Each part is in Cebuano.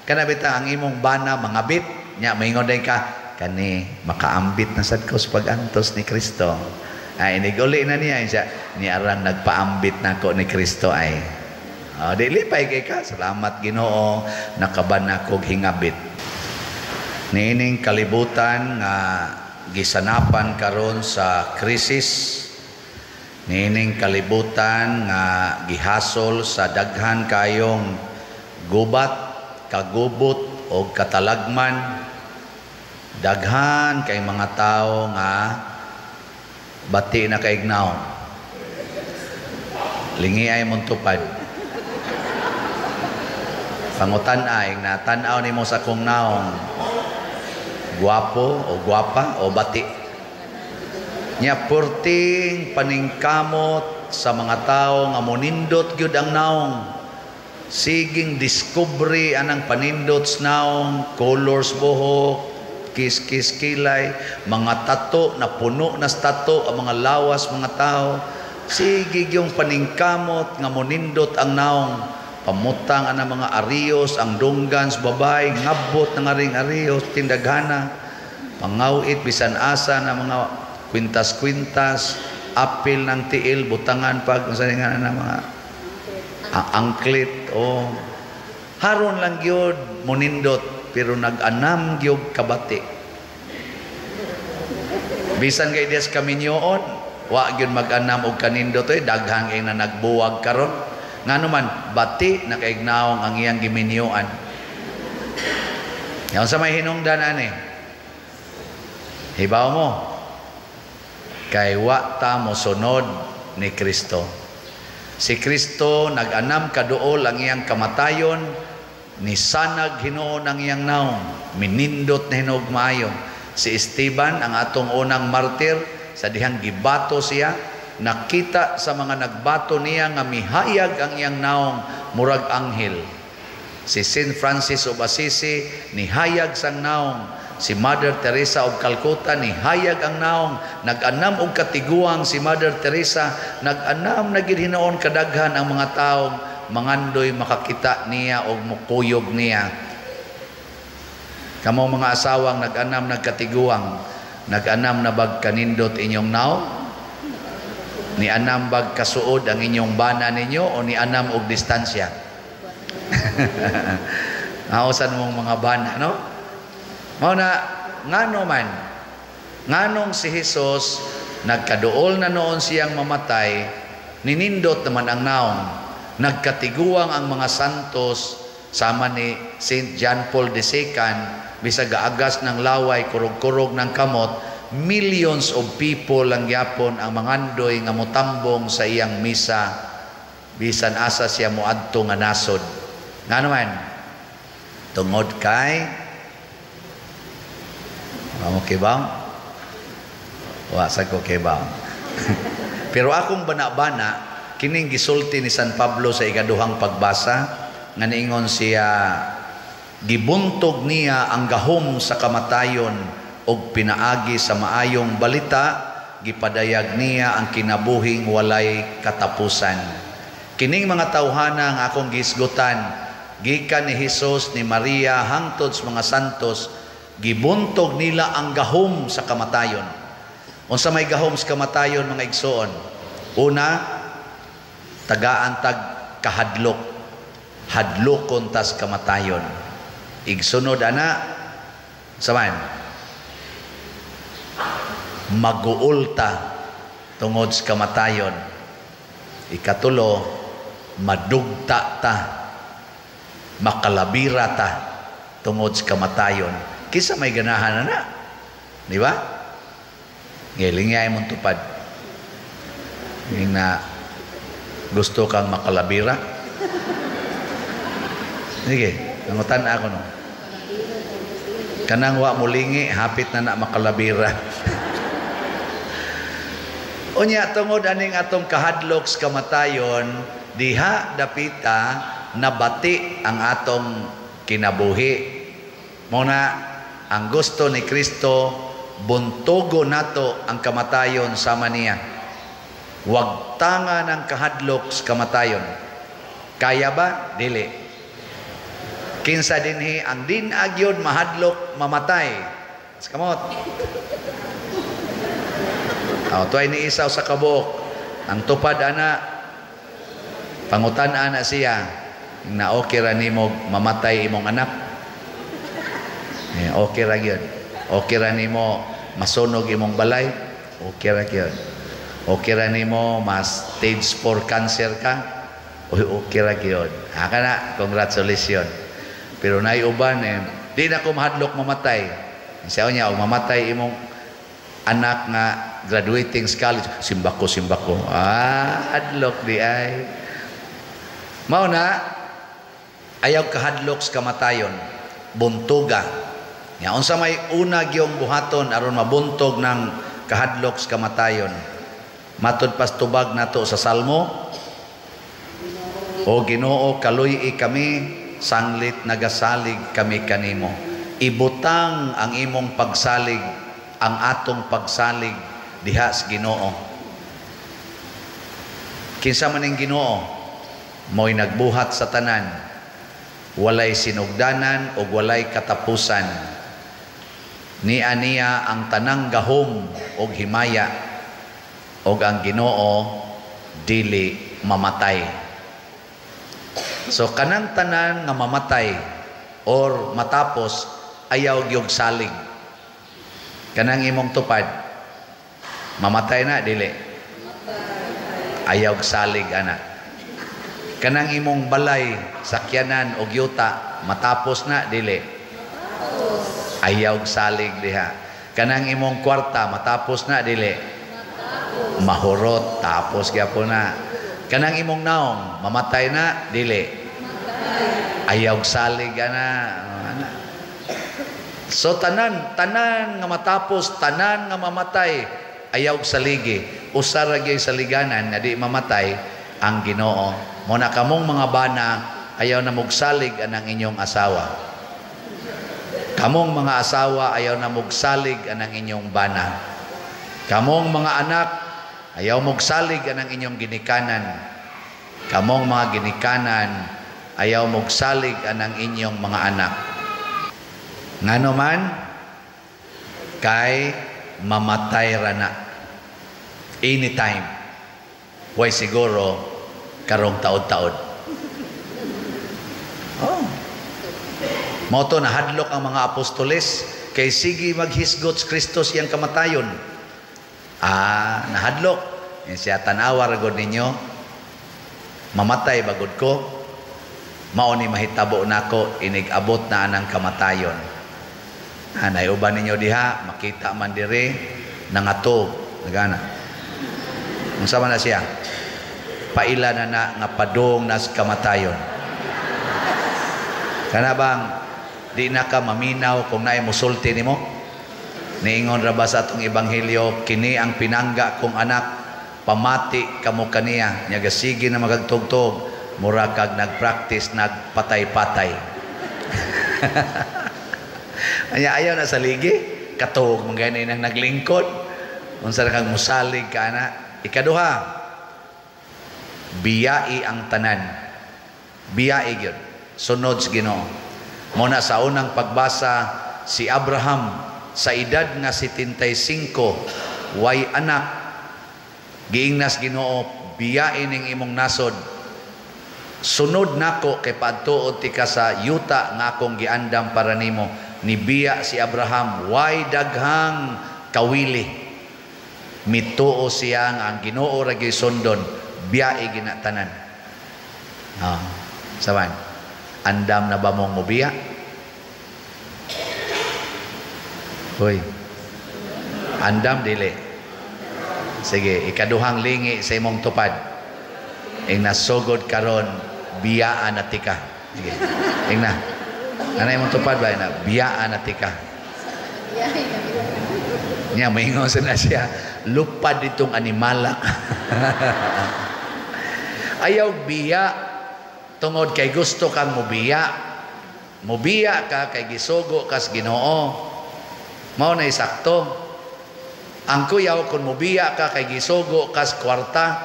Kana bitaw ang imong bana mangabit nya, maingon din ka, "Kani makaambit na sad ko sa pag-antos ni Kristo." Ay, iniguli na niya siya ni arang nagpaambit nako ni Kristo ay. Oh, di lipay kay ka, "Salamat Ginoo, nakaban ako hingabit." Niining kalibutan nga gisanapan karon sa krisis, niining kalibutan nga gihasol sa daghan kayong gubat, kagubot o katalagman, daghan kay mga tao nga bati na kaignaw. Lingi ay mong tupad. Pangutan ay na tan-aw nimo sa akong naong, guwapo o guwapa o bati? Nya purting paningkamot sa mga tao nga monindot gyud ang naong. Siging discovery anang panindot sa naong, colors buhok, kiss-kiss kilay, mga tato na puno na sa tato ang mga lawas mga tao. Sige yung paningkamot nga monindot ang naong. Pamutang ang mga ariyos, ang dunggan sa babay, ngabot na nga ring ariyos, tindaghana. Pangawit, bisan asa na mga kwintas-kwintas, apil ng tiil, butangan pag, sa nga na mga angklit, o haron lang gyud monindot, pero nag-anam gyud kabati. Bisan kay dias kaminyoon, wa gyud mag-anam og kanindot oy, daghang ing na nagbuwag karon. Ngano man, bati na kaignaong ang iyang giminyuan. Yan sa may hinungdan ani. Hibaw mo, kay wa ta mosunod ni Kristo. Si Kristo nag-anam kaduol ang iyang kamatayon, ni sanag hinuon ang iyang naong, minindot na hinuog maayo. Si Esteban, ang atong unang martir, sa dihang gibato siya, nakita sa mga nagbato niya nga mihayag ang iyang naong murag anghel. Si Saint Francis of Assisi nihayag sang naong. Si Mother Teresa of Calcutta nihayag ang naong. Nag-anam og katiguang si Mother Teresa, nag-anam na gid hinuon kadaghan ang mga taong mangandoy makakita niya og mukuyog niya. Kamo mga asawang nag-anam nagkatiguang, nag-anam na bag kanindot inyong naong? Ni anam bag kasuod ang inyong bana ninyo o ni anam og distansya? Nausan mong mga bana, no? Mao na ngano man, nganong si Jesus nagkaduol na noon siyang mamatay, ninindot naman ang naong. Nagkatiguang ang mga santos sama ni Saint John Paul II, bisag gaagas ng laway, kurog-kurog ng kamot, millions of people lang yapon ang mangandoy nga motambong sa iyang misa bisan asa siya moadto nga nasod. Ngano man, tungod kay mo kibaw, wa sa ko kibaw. Pero akong bana-bana kining gisulti ni San Pablo sa ikaduhang pagbasa nga niingon siya, gibuntog niya ang gahom sa kamatayon og pinaagi sa maayong balita gipadayag niya ang kinabuhing walay katapusan. Kining mga tawhana nga akong gihisgutan, gikan ni Hesus, ni Maria, hangtod sa mga santos, gibuntog nila ang gahom sa kamatayon. Unsa may gahom sa kamatayon, mga igsoon? Una, tagaan tag kahadlok, hadlokon tas kamatayon. Igsunod ana saman, maguulta tungod sa kamatayon. Ikatulo, madugta ta, makalabira ta tungod sa kamatayon. Kisa may ganahan na, di ba? Ngiling ay mong tupad. Yung na gusto kang makalabira. Sige, nangutan ako no. Kanang wa mulingi, hapit na na makalabira. Unya, tungod aning atong kahadlok sa kamatayon, diha dapita nabati ang atong kinabuhi. Mao na ang gusto ni Kristo, buntogo nato ang kamatayon sama niya. Wag tanga ng kahadlok sa kamatayon. Kaya ba? Dili. Kinsa dinhi ang din-a gyud mahadlok mamatay? Sa kamot. Oh, tuay ni isaw sa kabuok. Ang tupad ana, pangutan ana siya na okay ra nimo mamatay imong anak. Eh, okay ra gyud. Okay ra nimo masunog imong balay. Okay ra gyud. Okay ra nimo mas stage 4 cancer ka. Uy, okay ra gyud. Ha kana, congratulations. Pero naay uban eh, di na ko mahadlok mamatay. Siya niya, og mamatay imong anak nga graduating sa college, simbako, simbako. Ah, hadlok di ay. Mao na, ayaw kahadlok sa kamatayon, buntuga. Ya, unsa may una gyong buhaton aron mabuntog ng kahadlok sa kamatayon? Matud pas tubag nato sa Salmo, "O Ginoo, kaluy-i kami sanglit nagasalig kami kanimo." Ibutang ang imong pagsalig, ang atong pagsalig diha sa Ginoo. Kinsa man ning Ginoo? Mo'y nagbuhat sa tanan. Walay sinugdanan o walay katapusan. Nia niya ang tanang gahom og himaya, og ang Ginoo dili mamatay. So kanang tanan nga mamatay or matapos, ayaw gyud salig. Kanang imong tupad, mamatay na dili? Ayaw salig ana. Kanang imong balay, sakyanan og yuta, matapos na dili? Ayaw salig diha. Kanang imong kwarta, matapos na dili? Mahurot, tapos gyapon na. Kanang imong naong, mamatay na dili? Ayaw salig ana. Ana. So tanan, tanan nga matapos, tanan nga mamatay, ayaw saligi. Usa ra gyud saliganan nga di mamatay, ang Ginoo. Mo na kamong mga bana, ayaw na mugsalig anang inyong asawa. Kamong mga asawa, ayaw na mugsalig anang inyong bana. Kamong mga anak, ayaw mugsalig anang inyong ginikanan. Kamong mga ginikanan, ayaw mugsalig anang inyong mga anak. Ngano man, kay mamatay ra na. Anytime. Way siguro karong taod-taod. Oh. Mao to nahadlok ang mga apostoles kay sige maghisgot si Kristo iyang kamatayon. Ah, nahadlok. Yan siya, "Tan-awa ra gud ninyo. Mamatay bagod ko. Mao ni mahitabo nako inig abot na anang kamatayon." Anay uban ninyo diha, makita man dire nangatog, nagana. Unsa man na siya? Paila na na nga padong nas kamatayon. Kana bang di na ka maminaw kung naay musulti nimo? Niingon ra ba sa atong ebanghelyo, "Kini ang pinangga kong anak, pamati kamo kaniya." Nya gasige na magagtugtog, mura kag nagpractice nagpatay-patay. Anya ayaw na sa ligi, katog man gani nang naglingkod. Unsa ra kang musalig ka ana? Ikaduha, biyai ang tanan. Biyai gyud. Sunod sa Ginoo. Mo na sa unang pagbasa, si Abraham sa edad nga 75, way anak, giingnas Ginoo, "Biyai ning imong nasod. Sunod nako kay paadtuon tika sa yuta nga akong giandam para nimo." Nibiya si Abraham, way daghang kawili. Mituo siya nga ang Ginoo ra gyud sundon, biyai gina tanan. Ah, saban. Andam na ba mong mubiya? Hoy. Andam dili? Sige, ikaduhang lingi sa imong tupad. Ing nasugod karon, biyaan na tika. Sige. Ing na. Ano imong tupad ba na? Biyaan na tika. Nya maingon sa na siya, lupad itong animalak. Ayaw biya tungod kay gusto kang mubiya. Mubiya ka kay gisugo kas Ginoo. Mao na sakto. Ang kuyaw kung mubiya ka kay gisugo kas kwarta.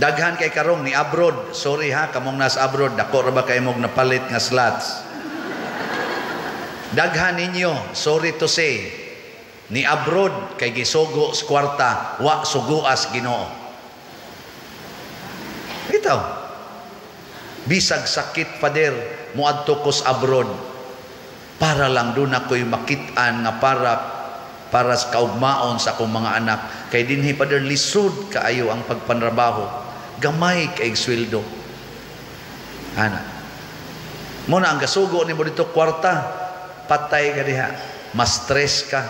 Daghan kay karong ni abroad. Sorry ha, kamong nas abroad, dako ra ba kay mog napalit nga slots. Daghan ninyo, sorry to say, ni abroad kay gisugo sa kwarta, wa suguas Ginoo. Bitaw. Bisag sakit, Father, muadto ko sa abroad para lang doon ako'y makit-an nga para para sa kaugmaon sa akong mga anak. Kay dinhi, Father, lisod kaayo ang pagpanrabaho. Gamay kay sweldo. Ana. Muna ang gasugo nimo dito kwarta, patay ka diha. Mas stress ka.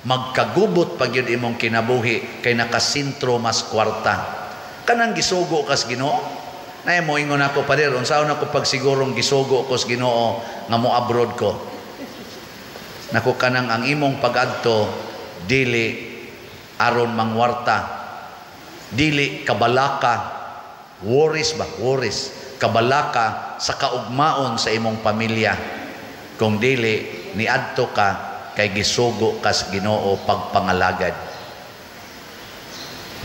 Magkagubot pag yun imong kinabuhi kay nakasintro mas kwarta. Kanang gisugo kas Ginoo. Nay mo ingon ako, "Pader, unsaon ako pagsigurong gisugo ko sa Ginoo nga mo abroad ko?" Nako, kanang ang imong pagadto dili aron mangwarta. Dili kabalaka, worries ba? Worries. Kabalaka sa kaugmaon sa imong pamilya. Kung dili niadto ka kay gisugo kas Ginoo pagpangalagad.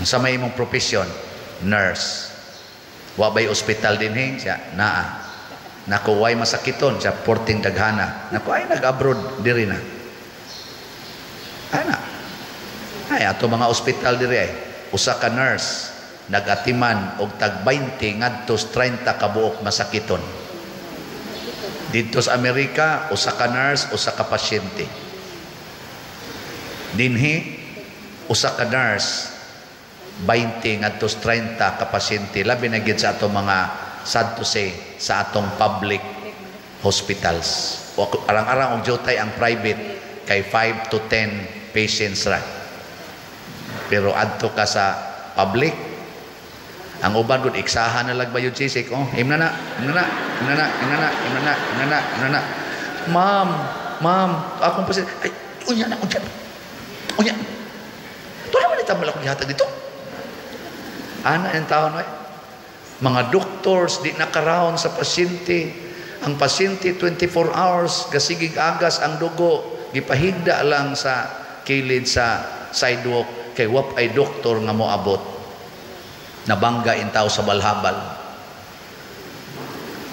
Sa may imong profession, nurse. Wa bay ospital dinhi siya? Naa. Nako, way masakiton siya, porting daghana. Nako, ay nag-abroad diri na. Ana. Ay ato mga ospital diri ay usa ka nurse nagatiman og tag 20 ngadto 30 ka buok masakiton. Dito sa Amerika, usa ka nurse, usa ka pasyente. Dinhi, usa ka nurse, 20 ngadto 30 ka pasyente, labi na gid sa ato mga, sad to say, sa atong public hospitals. O arang-arang og jutay ang private kay 5 to 10 patients ra. Pero adto ka sa public, ang uban gud iksahan na lag bayod sisik. Oh, imna na, imna na, imna na, imna na, imna na, imna na, imna na. "Ma'am, ma'am, akong pasyente." "Ay, unya na, unya. Unya. Ito naman itambal akong gihatag dito." Ana yung taon, ay. Mga doctors, di nakaraon sa pasyente. Ang pasyente, 24 hours, gasigig agas ang dugo, gipahigda lang sa kilid sa sidewalk, kay wap ay doktor nga moabot. Nabangga in tao sa balhabal.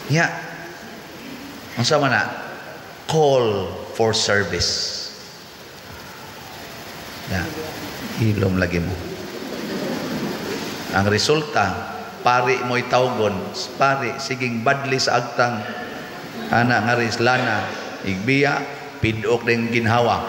Nya. Unsa man na? Call for service. Ya. Hilom lagi mo. Ang resulta, pari mo'y tawgon, pari, siging badli sa agtang, ana nga ris lana, igbiya, pidok din ginhawa.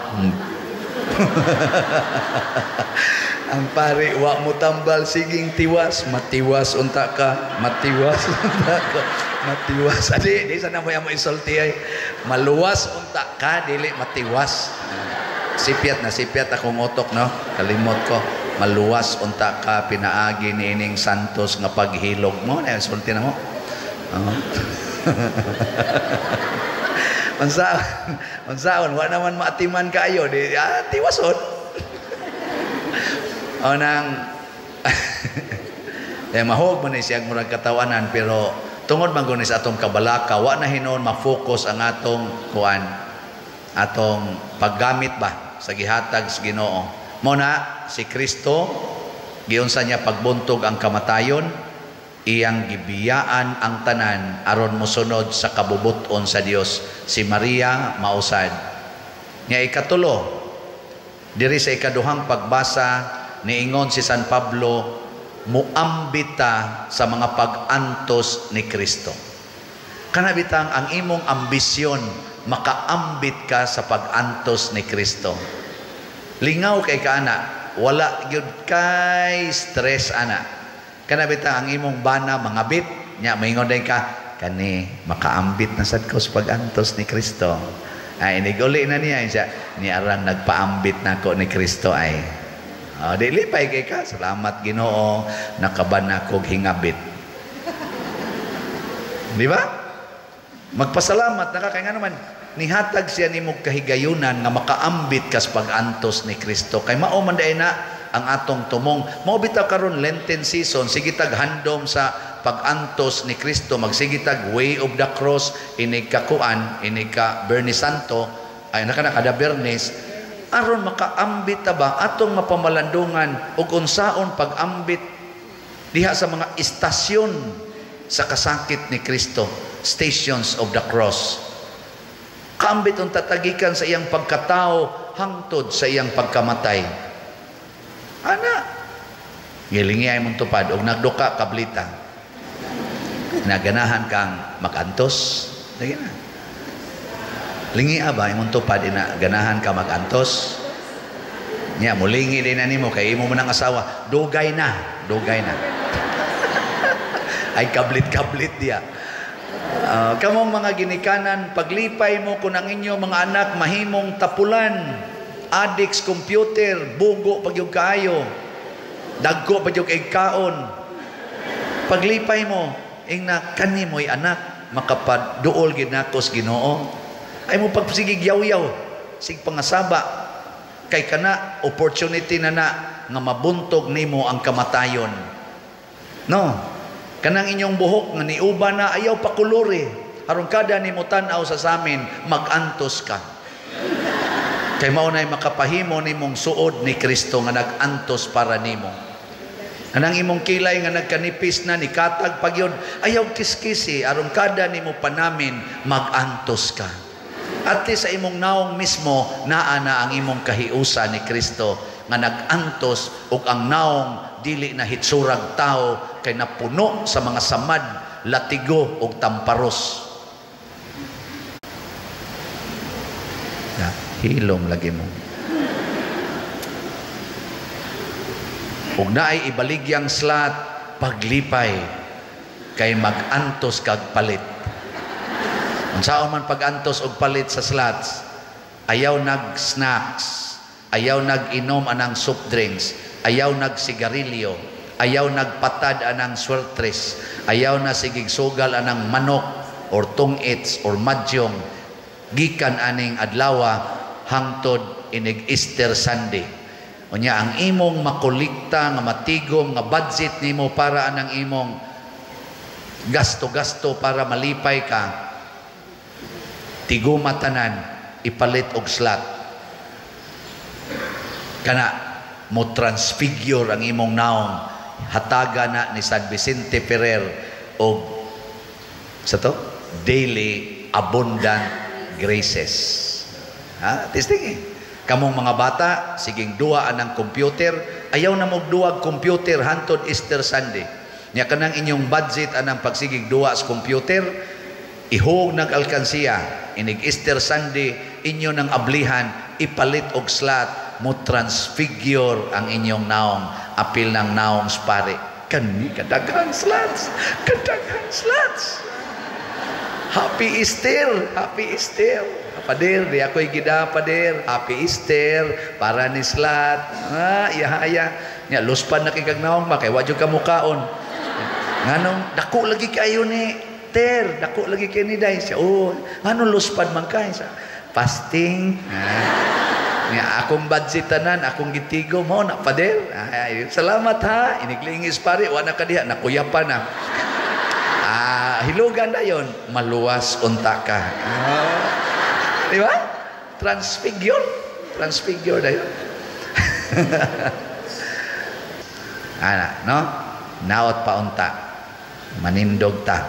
Ang pari, wa mo tambal, siging tiwas, matiwas unta ka, matiwas unta ka, matiwas. Adi, di sana mo mo isulti ay, maluwas unta ka, dili matiwas. Sipyat na, sipyat akong utok, no? Kalimot ko. Maluwas unta ka, pinaagi ni ining santos nga paghilog mo. Na, sulti na mo. Unsaon, unsaon, wa naman maatiman kayo, di, tiwason. O nang, eh, mahog man ni siya murag katawanan, pero tungod man gud ni sa atong kabalaka, wa na hinuon ma-focus ang atong kuan, atong paggamit ba sa gihatag sa Ginoo. Mo na si Kristo giunsa niya pagbuntog ang kamatayon, iyang gibiyaan ang tanan aron mosunod sa kabubut-on sa Dios. Si Maria mausad. Nya ikatulo, diri sa ikaduhang pagbasa niingon si San Pablo, muambita sa mga pag-antos ni Kristo. Kana bitang ang imong ambisyon, makaambit ka sa pag-antos ni Kristo. Lingaw kay ka ana, wala gyud kay stress ana. Kana bitang ang imong bana mangabit, nya maingon din ka, kani makaambit na sad ko sa pag-antos ni Kristo. Ay iniguli na niya siya, ni arang nagpaambit nako ni Kristo ay. Oh, di lipay kay ka, salamat Ginoo, nakaban na kog hingabit. Di ba? Magpasalamat na ka kay nga naman nihatag siya nimo kahigayunan nga makaambit kas pag-antos ni Kristo. Kay mao man day na ang atong tumong. Mao bitaw karon Lenten season, sige tag handom sa pag-antos ni Kristo, magsige tag Way of the Cross, inig ka kuan, inig ka Bernis Santo, ay naka na kada Bernis, aron makaambit ta ba atong mapamalandungan ug unsaon pag-ambit. Diha sa mga istasyon sa kasakit ni Kristo, stations of the cross. Kaambit unta tagikan sa iyang pagkatao hangtod sa iyang pagkamatay. Ana, gilingi ay mong tupad og nagduka kablita. Naganahan kang magantos. Lagi na. Lingi ba imong tupad ina ganahan ka magantos? Nya mulingi din na nimo kay imo man ang asawa, dugay na, dugay na. Ay kablit-kablit diya. Kamong mga ginikanan, paglipay mo kung ang inyo mga anak mahimong tapulan, addicts computer, bugo pag yung kaayo, dagko pag yung kaon. Paglipay mo, ingna kani mo'y anak, makapaduol gid nako sa Ginoo. Ay mo pagsigig yaw-yaw, sig pangasaba, kay kana opportunity na na nga mabuntog nimo ang kamatayon. No? Kanang inyong buhok nga niuba na, ayaw pakuluri. Aron kada nimo tan-aw sa samin, magantos ka. Kay mao nay makapahimo nimong suod ni Kristo nga nag-antos para nimo. Kanang imong kilay nga nagkanipis na nikatag pagyud, ayaw kiskisi aron kada nimo panamin magantos ka. At least sa imong naong mismo naa na ang imong kahiusa ni Kristo nga nag-antos ug ang naong dili na hitsurag tao kay napuno sa mga samad, latigo ug tamparos. Ya, hilom lagi mo. Ug naay ibaligyang slat, paglipay kay mag-antos kag palit. Unsaon man pag-antos og palit sa slots, ayaw nag-snacks, ayaw nag-inom anang soft drinks, ayaw nag-sigarilyo, ayaw nagpatad anang swertres, ayaw na sigig sugal anang manok or tungits or madyong, gikan aning adlawa hangtod inig Easter Sunday. Unya ang imong makolekta nga matigom nga budget nimo para anang imong gasto-gasto para malipay ka, tiguma tanan ipalit og slot. Kana mo transfigure ang imong naong, hataga na ni San Vicente Ferrer og sa to daily abundant graces. Ha, testing eh. Kamong mga bata, siging duwa anang computer, ayaw na mo duwag computer hantod Easter Sunday. Nya kanang inyong budget anang pagsigig duwa sa computer, ihog nag-alkansiya, inig Easter Sunday, inyo nang ablihan, ipalit og slot, mo transfigure ang inyong naong, apil ng naong spare. Kani kadaghang slots, kadaghang slots. Happy Easter, Happy Easter. Pader, di ako'y gida, pader. Happy Easter, para ni slot. Ah, iya-iya. Nya, luspan na kay kag naong ba, kay wa jud ka mukaon. Nganong, dako lagi kayo ni Ter, dako lagi kayo ni Day. Siya, oh, nganong luspad man kay? Siya, fasting. Ah. Nya, akong budget tanan, akong gitigo mo na, pader. Ay, salamat ha. Iniglingis pare, wa na ka diha, nakuyapan na. Ah, hilugan na yon, maluwas unta ka. Ah. Di ba? Transfigure. Transfigure na yun. Ana, no? Naot pa unta. Manindog ta.